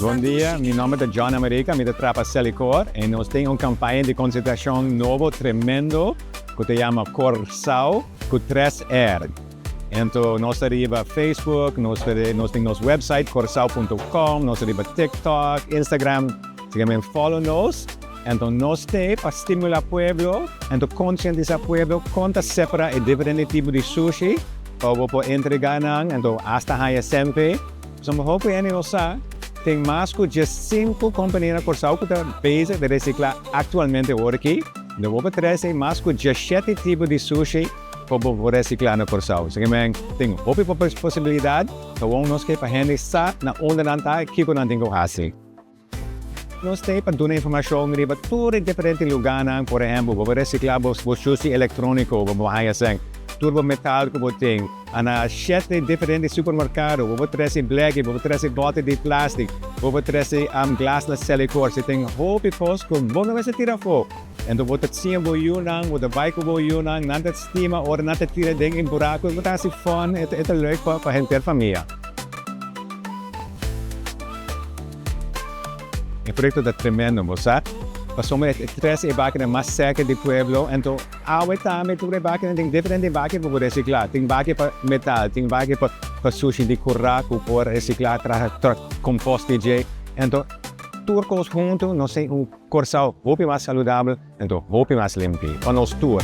Bon dia, mi nomber ta John America, mi ta traha pa Selikor y nos tin un campaña di concientisacion nobo tremendo cu ta yama Corsao cu tres R. Ento nos ta riba Facebook, nos ta nos tin nos website corsao punto com, nos ta riba TikTok, Instagram, si ke men follow nos. Ento nos te pa stimula pueblo, ento concientisa pueblo con ta separa e diferente tipo di sushi pa bo por entrega nan, ento hasta haya sempe. Pasobra hopi hende no sa, tin mas cu diescinco compania na Corsou cu ta bezig di recicla actualmente ora aki. Ento bo por trece mas cu diesshete tipo di sushi pa bo por recicla na Corsou. Así que men tin hopi posibilidad, awor nos ke pa hende sa na unda nan ta y kico nan tin cu haci. Nos t'ei pa duna informashon riba tur e diferente lugánan, por ehèmpel, bo por resiklá bo shushi elektróniko, bo por haña sèn, tur bo metal ku bo tin. A na shete diferente supermerkado, bo por trese bleki, bo por trese bòter di plástik, bo por trese glas na Selikor. Si tin hopi kos ku bo no mester tira afó. Enton bo ta siña bo yunan, bo ta bai ku bo yunan, nan ta stima ora nan ta tira den e buraku, bo ta hasi fòn, e ta leuk pa henter famia. E proyecto ta tremendo, bo sa. Pasobra e trece e bakinan mas cerca di pueblo, enton awe tambe tur e bakinan tin diferente baki pa bo recicla. Tin baki pa metal, tin baki pa sushi di cura cu por recicla traha compost di dje. Enton tur cos hunto nos tin un Corsou hopi mas saludabel, enton hopi mas limpi pa nos tur.